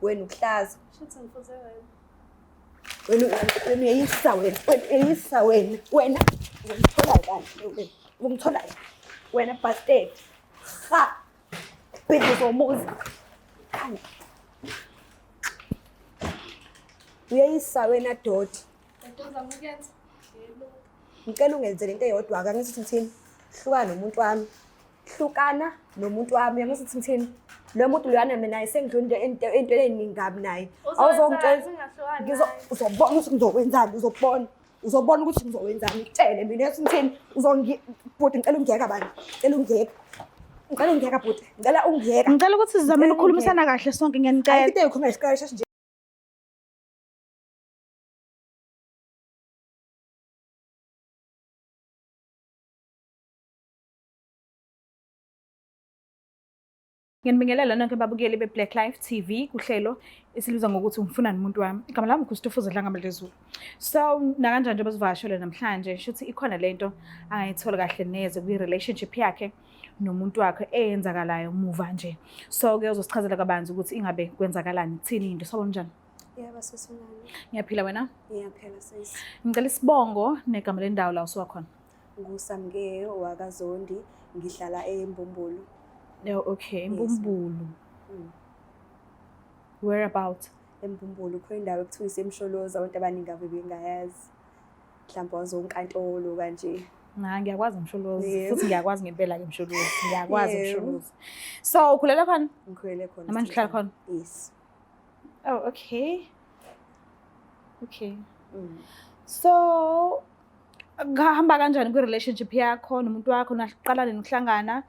Wena ukuhlaza. Shuthi ngifuze wena. Wena wena uyeyisa wena. Wena uyeyisa wena. Wena uzomthola kahle wena. Uzomthola wena bastard. Ha. Bheki zomuzi. Khanya. Uyeyisa wena doti. Lento ozama ukuyenza. Yebo. Ngicela ungenzele into eyodwa-ke angithi ngithini? Hlukana nomuntu wami. Hlukana nomuntu wami uyangizwa ukuthi ngithini? Lo muntu loyana mina sengidlula into into eningi kabi naye. Awuzongitshela ngizo uzobona ukuthi ngizokwenzani uzobona. Uzobona ukuthi ngizokwenzani ngitshele mina yazi ngithini? Uzongi bhuti ngicela ungiyeka bani? Ngicela ungiyeka. Ngicela ungiyeka bhuti. Ngicela ungiyeka. Ngicela ukuthi sizame Ngicela ukukhulumisana kahle sonke Ayikho ngiyanicela. into eyikhuluma nje sheshe nje. Ngiyanibingelela nonke babukeli be-Black Life TV kuhlelo esilibiza ngokuthi ungifuna nomuntu wami. Igama lami nguStufuza Dlangamandlezulu. So nakanjani njengoba sivakashele namhlanje shuthi ikhona lento angayithola kahle neze kwi-relationship yakhe nomuntu wakhe eyenzakalayo muva nje. So ke uzosichazela kabanzi ukuthi ingabe kwenzakalani, kuthini into. Sawubona njani? Yebo sisi unani. Ngiyaphila wena? Ngiyaphila sisi. Ngicela isibongo negama lendawo la usuka khona. NguSamke wakaZondi ngihlala eMbumbulu. No, okay, eMbumbulu. Where about? EMbumbulu khona indawo ekuthiwa iseMsholozi abantu abaningi ave bengayazi. Mhlawumbe wazonkantolo kanje. Na, ngiyakwazi Msholozi. Yebo. Futhi ngiyakwazi ngempela ke Msholozi. Ngiyakwazi Yebo. Msholozi. So, ukhulele khona? Ngikhulele khona. Namanje uhlala khona? Yes. Oh, okay. Okay. So, kuhamba kanjani kwi-relationship yakho nomuntu wakho naqala nini ukuhlangana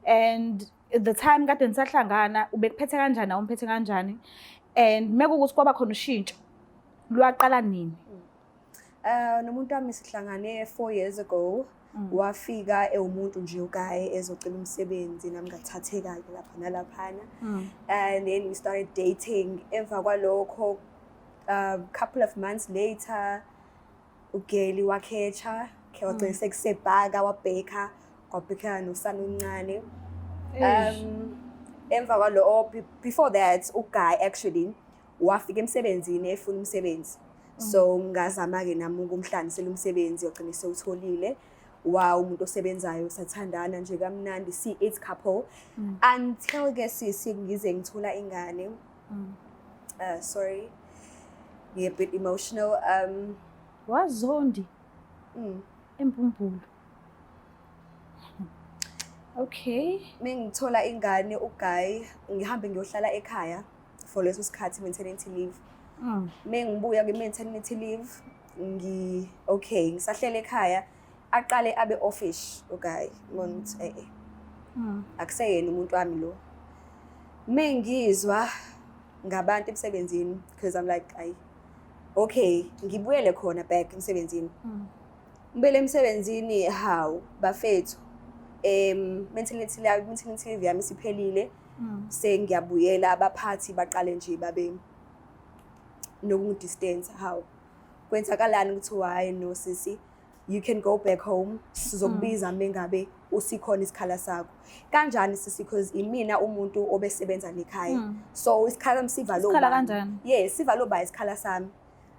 and the time kade nisahlangana ubekuphethe kanjani awumphethe kanjani and mekuwukuthi kwaba khona ushintsho lwaqala nini? Nomuntu wami sihlangane 4 years ago. Wafika ewumuntu nje ugaye ezocela umsebenzi nami ngathatheka-ke lapha nalaphana. And then we started dating. Emva kwalokho couple of months later ugeli wakhetha wagcina sekusebhaka wabheka kwabhekana nosana omncane. Emva kwalo oh, before that uguy actually wafika emsebenzini efuna umsebenzi. So ngazama-ke nami ukumhlanganisela umsebenzi wagcina sewutholile. Wa umuntu osebenzayo sathandana nje kamnandi si-eight couple until ke sisi ngize ngithola ingane. Sorry, ngiye a bit emotional. Wazondi eMbumbulu. Okay. Mengithola ingane uguy ngihambe ngiyohlala ekhaya for leso sikhathi maternity leave. Mengibuya kwi-maternity leave ngi okay ngisahlele ekhaya aqale abe offish uguy ngibona ukuthi eh eh akuseyena umuntu wami lo. Mengizwa ngabantu emsebenzini because I'm like ay okay ngibuyele khona back emsebenzini. Ngibuyele emsebenzini hawu bafethu maternity leave maternity leave yami isiphelile sengiyabuyela abaphathi baqale nje babe nokungidistance hawu kwenzakalani ukuthi hayi no sisi you can go back home sizokubiza mengabe usikhona isikhala sakho kanjani sisi because imina umuntu obesebenza nekhaya so isikhala sami sivalo Isikhala ubani. kanjani? Yes, sivalo ba isikhala sami.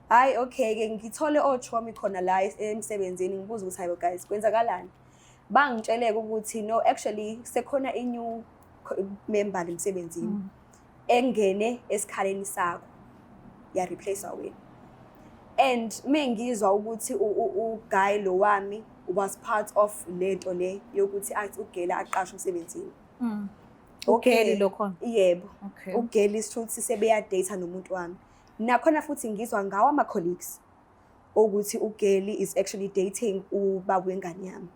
Hayi okay ke ngithole ochomi khona la emsebenzini ngibuza ukuthi hayibo guys kwenzakalani. Bangitsheleke ukuthi no actually sekhona i new member emsebenzini engene esikhaleni sakho ya replace wena. And mengizwa ukuthi uguy lo wami was part of lento le yokuthi athi ugela aqashwe emsebenzini. Ugeli lo khona. Yebo. Okay. Ugeli sithuthi sebeya date nomuntu wami. Nakhona futhi ngizwa ngawo ama colleagues ukuthi ugeli is actually dating ubaba wengane yami.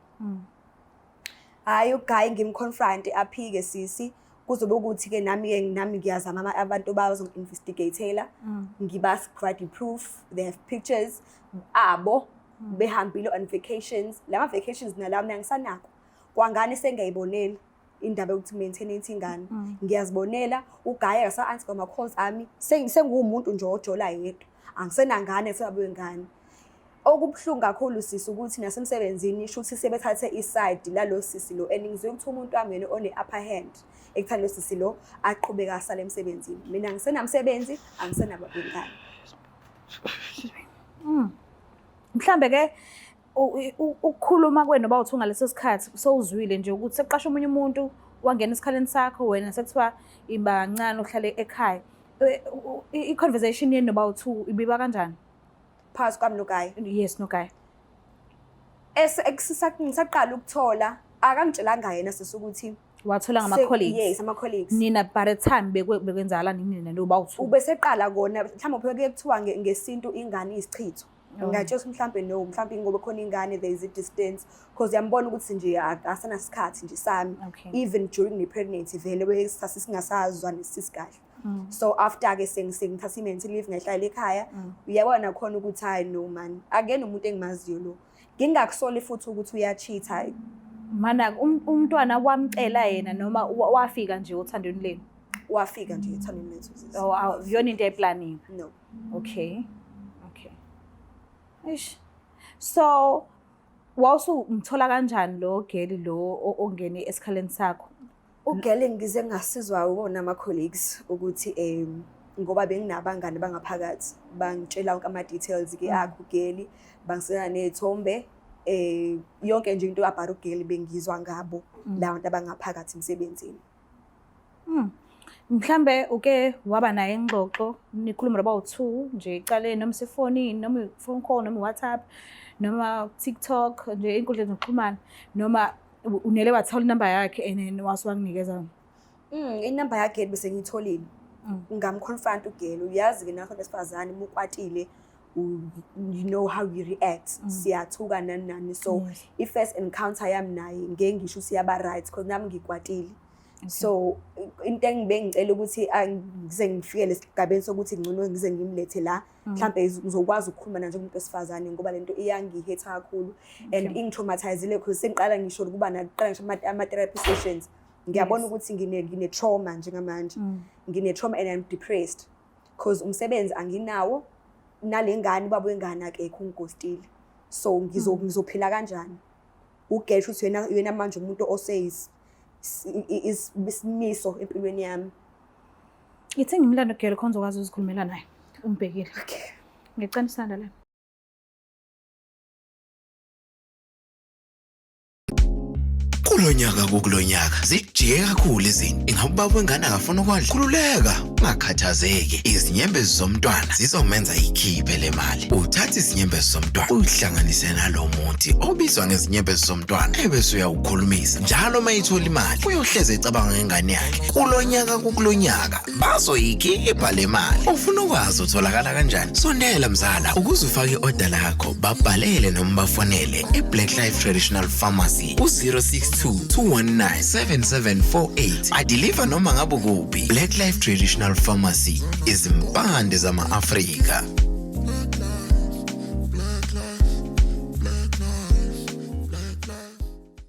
Hayi uguy ngimconfront aphike sisi kuzobe ukuthi ke nami ke nami ngiyazama abantu bazongi-investigatela ngiba provide proof they have pictures abo behambile on vacations lama vacations nalawo mina ngisanako kwangane sengiyayibonela indaba yokuthi maintenance ingane ngiyazibonela uguy akasa answer ama calls ami senguwumuntu nje ojola yedwa angisenangane sebabe wengane. Okubuhlungu kakhulu sisi ukuthi nasemsebenzini shuthi sebethathe iside lalo sisi lo and ngizwe ukuthi umuntu wami yena one upper hand Ekuthani lo sisi lo aqhubeka asale emsebenzini. Mina angisenamsebenzi, angisenabo ingane. Mhlambe ke ukukhuluma kwenu bawuthu ngaleso sikhathi sowuzwile nje ukuthi sekuqasha omunye umuntu wangena esikhaleni sakho, wena sekuthiwa iba kancane uhlale ekhaya. I-conversation yenu nobawu-two ibiba kanjani? Phakathi kwami noGayi? Yes, noGayi. Ngisaqala ukuthola, akangitshelanga yena sisi ukuthi Wathola ngama-colleagues? Yes, ama-colleagues. Nina by the time bekwenzakalani nina nobawu-two? Ubeseqala kona, mhlawumbe kuye kuthiwa ngesintu ingane isichitho. Ngingatshela ukuthi mhlampe no, mhlampe ngoba khona ingane there is a distance, because uyambona ukuthi nje asanasikhathi nje sami. Even during the pregnancy vele wesasingasazwa nesisi kahle. So after ke sengithatha i-mental leave ngahlala ekhaya, uyabona khona ukuthi hayi no man, akuyena umuntu engimaziyo lo. Ngingakusoli futhi ukuthi uyacheata. Mana umntwana wamcela yena noma wafika nje othandweni lenu? Wafika nje ethandweni lethu sisi. Oh, akuyona into eplaniwe? No. Okay. Okay. Eish. So wawusumthola kanjani lo girl lo ongene esikhaleni sakho? Ugirl ngize ngasizwa wona ama colleagues ukuthi ngoba benginabangani bangaphakathi bangitshela wonke ama details ke akhe ugirl, bangisena nezithombe, yonke nje into about ugirl bengizwa ngabo la bantu abangaphakathi emsebenzini. Mhlambe uke waba naye ingxoxo nikhuluma noba u2 nje ecaleni, noma sefonini, noma phone call, noma WhatsApp, noma TikTok nje, inkundla zokuxhumana, noma unele wathola inamba yakhe and then wase wakunikeza? Inamba yakhe bese ngiyitholile. Ngamconfront ugirl, uyazi ke nathi besifazane mukwatile, you know how we react. Siyathuka nani nani. So i-first encounter yami naye ngeke ngisho ukuthi yaba right because nami ngikwatile. So into engibe ngicela ukuthi ngize ngifike lesigabeni sokuthi ngcono ngize ngimlethe la, mhlambe ngizokwazi ukukhuluma naye njengomuntu wesifazane, ngoba lento iyangihurta kakhulu and ingitraumatizile because sengiqala ngisho ukuba naqala ngisho ama-therapy sessions. Ngiyabona ukuthi ngine trauma njengamanje. Ngine trauma and I'm depressed because umsebenzi anginawo, nale ngane ubaba wengane akekho, ungighostile. So ngizophila kanjani? Ugesho ukuthi yena manje umuntu oseyis isimiso empilweni yami. Ithi ngimlando girl khona uzokwazi ukuzikhulumela naye. Umbhekile. Okay. Ngicela isandla la. Kulonyaka kukulonyaka zijike kakhulu izinto. Ingabe ubaba wengane akafuna ukondla? Khululeka, ungakhathazeki. Izinyembezi zomntwana zizomenza ikhiphe le mali. Uthatha izinyembezi zomntwana uyihlanganise nalo muthi obizwa ngezinyembezi zomntwana, ebese uyawukhulumisa. Njalo uma ethola imali uyohleze ecabanga ngengane yakhe. Kulonyaka kukulonyaka bazoyikhipha le mali. Ufuna ukwazi utholakala kanjani? Sondela mzala ukuze ufake i-order lakho, babhalele noma bafonele e-Black Life Traditional Pharmacy ku-062 219 7748. Adeliver noma ngabe kuphi. Black Life Traditional Pharmacy, izimpande zama-Afrika.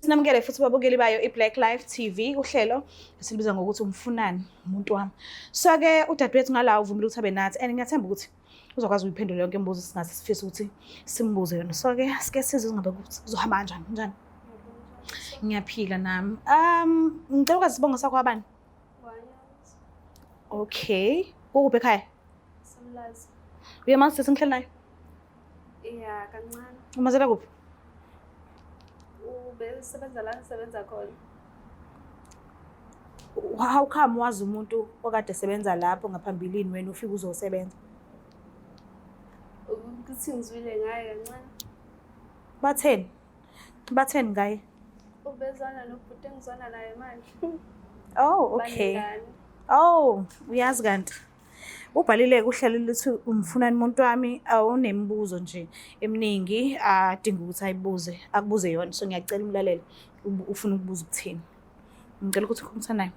Sinamukele futhi babukeli bayo i-Black Life TV uhlelo esilibiza ngokuthi umfunani umuntu wami. So ke udadewethu ngala uvumile ukuthi abe nathi and ngiyathemba ukuthi uzokwazi ukuyiphendula yonke imibuzo singase sifise ukuthi simbuze yona. So ke sike sizwe ngabe ukuthi uzohamba kanjani njani. Ngiyaphila nami. Ngicela ukwazi isibongo sakho abani? Okay. Kukuphi ekhaya? Samlazi. Uyamazi sisi ngihleli naye? Ya, kancane. Umazela kuphi? Ubesebenza la ngisebenza khona. How come wazi umuntu okade esebenza lapho ngaphambilini, wena ufika uzosebenza? Ukuthi ngizwile ngaye kancane. Batheni? Batheni ngaye? Ubezwana nobhuti engizwana naye manje. Oh, okay. Banengane. Oh, uyazi kanti. Ubhalile kuhlelo lithi umfunani umuntu wami, awunemibuzo nje eminingi adinga ukuthi ayibuze, akubuze yona. So ngiyacela umlalele ufuna ukubuza ukuthini. Ngicela ukuthi ukhulumisane naye.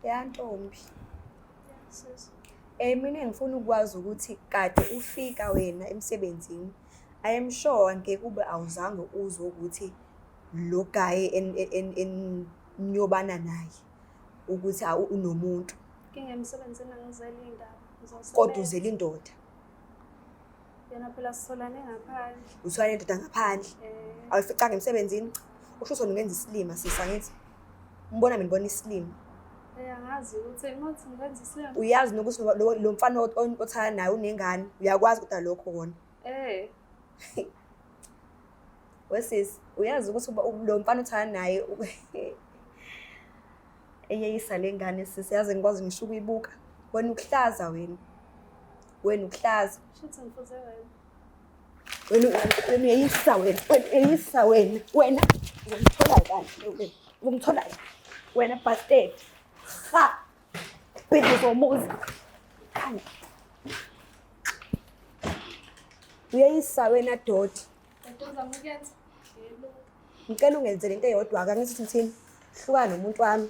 Ya ntombi. Sis. Mina ngifuna ukwazi ukuthi kade ufika wena emsebenzini. I am sure ngeke kube awuzange uzwe ukuthi lo guy en niyobana naye ukuthi awu unomuntu. Ngingemsebenzini, angizele indaba. Ngizosebenza. Kodwa uzele indoda. Yena phela sitholane ngaphandle. Uthola indoda ngaphandle. Eh. Awuficanga emsebenzini. Usho ukuthi ungenza isilima sisa ngithi. Ngibona mina ngibona isilima. Eh angazi ukuthi ngothi ngikwenza isilima. Uyazi nokuthi lo mfana othanda naye unengane, uyakwazi kodwa lokho kona. Eh. Wesisi, uyazi ukuthi lo mfana othanda naye eyeyisa le ngane sisi, yazi ngikwazi ngisho ukuyibuka. Wena ukuhlaza wena. Wena ukuhlaza. Shuthi ngifuze wena. Wena wena uyeyisa wena. Wena uyeyisa wena. Wena uzongithola kahle wena. Uzongithola wena bastard. Ha. Bheki zomuzi. Khanya. Uyeyisa wena doti. Lento ozama ukuyenza. Yebo. Ngicela ungenzele into eyodwa-ke, angithi ngithini? Hlukana nomuntu wami.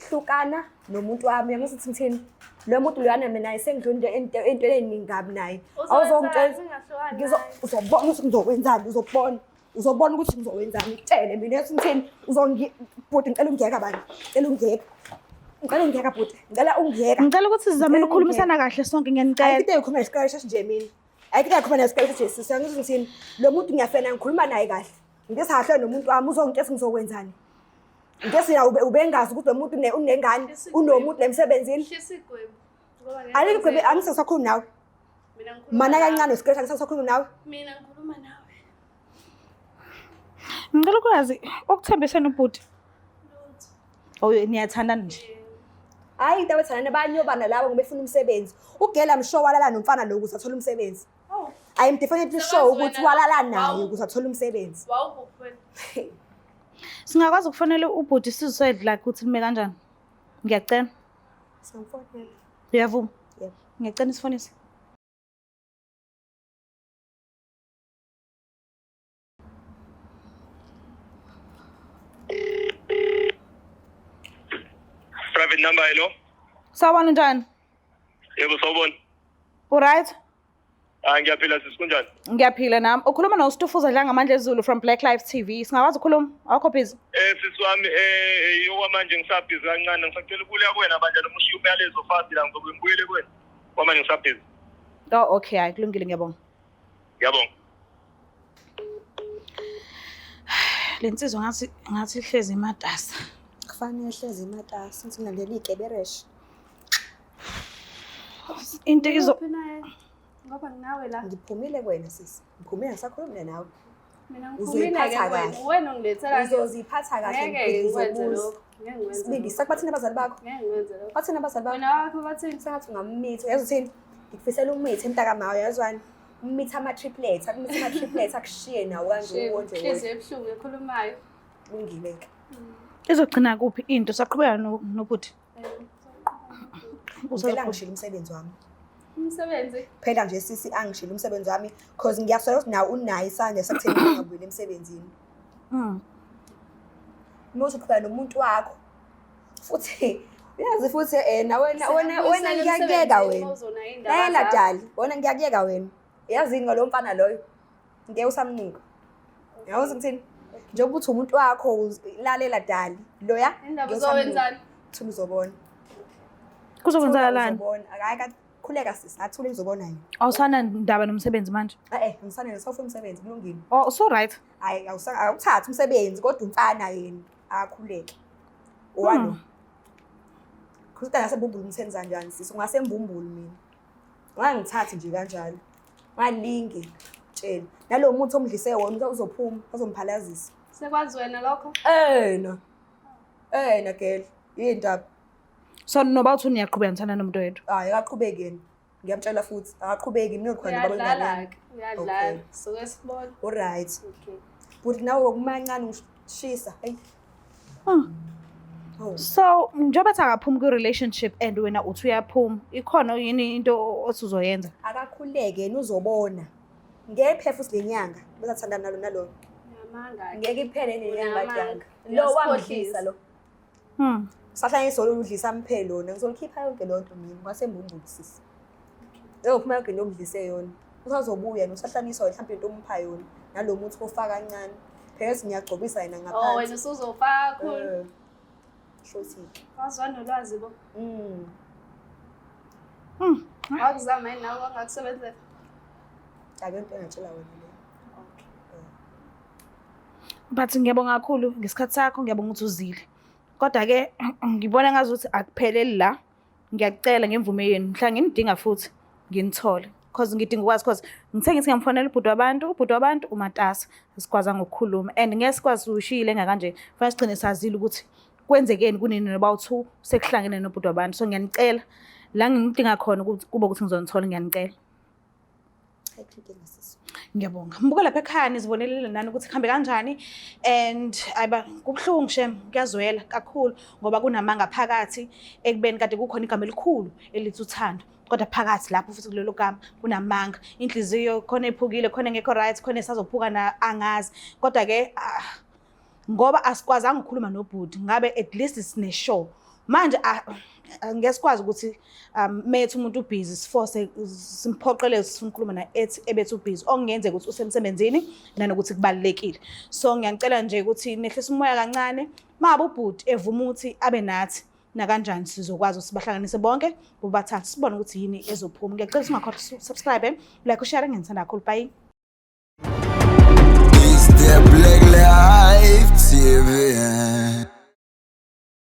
Hlukana nomuntu wami, angithi ngithini? Lo muntu loyana mina sengidlula into eningi kabi naye. Awuzongitshela ngingahlukani naye. Uzobona ukuthi ngizokwenzani, uzobona. Uzobona ukuthi ngizokwenzani, ngitshele mina ukuthi ngithini. Uzongi bhuti ngicela ungiyeka bani. Ngicela ungiyeka. Ngicela ungiyeka bhuti. Ngicela ungiyeka. Ngicela ukuthi sizamele Ngicela ukukhulumisana kahle sonke ngiyanicela. Ayikho into engikhuluma nesiqalo nje mina. Ayikho into engikhuluma nesiqalo nje sisi. Angithi ngithini? Lo muntu ngiyafena ngikhuluma naye kahle. Ngike sahlwe nomuntu wami uzongitshela ukuthi ngizokwenzani. Ngike sina ubengazi ukuthi lo muntu unengane, unomuntu emsebenzini. Shisa igwebu. Ngoba ngeke Alikho kwenzeke. angisakhulumi nawe. Mina ngikhuluma Mana nawe. kancane usiqesha angisakhulumi nawe. Mina ngikhuluma nawe. Ngicela ukwazi ukuthembisene ubhuti. Lutho. Oh niyathandana nje. Hayi into abethandana bayanyobana labo ngoba befuna umsebenzi. Ugela msho walala nomfana lo ukuze athole umsebenzi. Oh, I am definitely sure Sekwazi ukuthi wena walala naye ukuze athole umsebenzi. wawukuphi wena? Singakwazi ukufonela ubhuti sizwe like ukuthi nime kanjani. Ngiyacela. Singamfonela. Uyavuma? Yebo. Ngiyacela isifonise. Private number, hello. Sawubona njani? Yebo, sawubona. Uright? Ah, ngiyaphila sisi, kunjani? Ngiyaphila nami. Ukhuluma noStufuza Dlangamandla Zulu from Black Life TV. Singakwazi ukukhuluma? Awukho busy? Sisi wami, yokwamanje ngisabhizi kancane, ngisacela ukubuya kuwena bandla noma ushiye umyalezo fast la ngizobe ngibuyele kuwena. Kwamanje ngisabhizi. Oh okay, hayi kulungile ngiyabonga. Ngiyabonga. Le nsizwa ngathi ihlezi imatasa. Kufanele hlezi imatasa, ngithi ngilandela iy'kebereshe. Into izo Uphi naye? Ngoba nginawe la. Ngiphumile kuwena sisi. Ngiphumile ngisakhuluma nawe. Mina ngiphumile ke Uzoyiphatha kuwena. kahle. Wena ungilethela nje. Uzoziphatha kahle Ngeke ngikwenze ngizobuza. lokho. Ngeke ngikwenze Sibindi, lokho. sakubathini abazali bakho? Ngeke ngikwenze lokho. Bathini abazali bakho? Wena wakho bathini? Sengathi ungammitha. Uyazi uthini? Ngikufisela umithe mntakamawe, uyazwani? Umithe ama-triplets, akumithe ama-triplets akushiye nawo kanje Shame, uwondle inhliziyo ebuhlungu ekhulumayo. Kulungile-ke. Izogcina kuphi into? Saqhubeka nobhuti. Ngicela ngishilo umsebenzi wami. Umsebenzi. Phela nje sisi angishilo umsebenzi wami cause ngiyasola ukuthi nawe unayo isandla sekutheni ungabuyeli emsebenzini. Uma uzoqhubeka nomuntu wakho futhi uyazi futhi na wena wena wena ngiyakuyeka wena. Lalela dali, wena ngiyakuyeka wena. Yazi ngalo mfana loyo. Ngeke usamnika. Yazi ngithini? Njengoba uthi umuntu wakho lalela dali, loya Indaba uzowenzani? Thula uzobona. Kuzokwenzakalani? Uzobona. Hayi khuleka sisi, athule ngizobona yena. Awusana ndaba nomsebenzi manje? Ngisana ngisawufuna umsebenzi, kulungile. Oh, so right. Hayi, awuthathi umsebenzi kodwa umfana yena akhuleke. Owalo. Kuthi ngasembumbulu ngithenza kanjani sisi? Ungasembumbulu mina. Ungangithathi nje kanjalo. Ungalinge tshela. Nalo muthi omdlise wona uzophuma, uzomphalazisa. Sekwazi wena lokho? Na. Na girl, yindaba. So noba uthi niyaqhubeka nithanda nomuntu oyedwa? Hayi, akaqhubeki yena. Ngiyamtshela futhi, akaqhubeki mina khona baba Uyadlala ingane. ke, uyadlala. Suke sibone. All right. Okay. But nawe ngokumancane ungishisa. Hey. Oh. So njengoba ethi akaphumi kwi-relationship and wena uthi uyaphuma, ikhona yini into othi uzoyenza? Akakhuleke yena uzobona. Ngeke futhi le nyanga bezathandana nalo nalo. Uyamanga ke. Ngeke iphele le nyanga Unamanga. danga. Lo wamdlisa lo. Sahlanye solo udlisa amphele lona. Ngizolikhipha yonke lo nto mina kwasembumbulu sisi. Eyophuma yonke into omdlise yona. Usazobuya nosahlaniswa mhlawumbe into ompha yona nalo muthi ofaka kancane. Phela ngiyagcobisa yena Oh, ngaphansi. wena usuzofaka kakhulu. Shothi. Wazwa nolwazi bo. Wakuzama yini nawe wangakusebenzela? Ake into engatshela wena le. Okay. But ngiyabonga kakhulu ngesikhathi sakho, ngiyabonga ukuthi uzile. Kodwa-ke ngibona ngazuthi akupheleli la. Ngiyakucela ngemvume yenu mhla nginidinga futhi nginithole. Cause ngidinga ukwazi cause ngithe ngithi ngiyamfonela ubhuti wabantu, ubhuti wabantu umatasa asikwazanga ukukhuluma and ngeke sikwazi ushiyile engakanje. Fanele sigcine sazile ukuthi kwenzekeni kunini noba u-two sekuhlangene nobhuti wabantu. So ngiyanicela la nginidinga khona ukuthi kube ukuthi ngizonithola ngiyanicela. Ayikho inkinga sisi. Ngiyabonga. Mbuka lapha ekhaya nizibonelele nani ukuthi kuhambe kanjani and ayiba kubuhlungu shem kuyazwela kakhulu ngoba kunamanga phakathi ekubeni kade kukhona igama elikhulu elithi uthando kodwa phakathi lapho futhi kulelo gama kunamanga inhliziyo khona ephukile khona engekho right khona esazophuka na angazi kodwa ke ah, ngoba asikwazanga ukukhuluma nobhuti ngabe at least sine show manje ngeke sikwazi ukuthi methu umuntu ubhizi siforce simphoqele sifuna ukukhuluma naye ethi ebethi ubhizi okungenzeka ukuthi usemsebenzini nanokuthi kubalulekile. So ngiyacela nje ukuthi nehlise umoya kancane mabe ubhuti evuma ukuthi abe nathi nakanjani sizokwazi ukuthi sibahlanganise bonke bobathathu sibone ukuthi yini ezophuma. Ngiyacela ukuthi ungakhohlwa subscribe, like, ushare, ngiyangithanda kakhulu. Bye.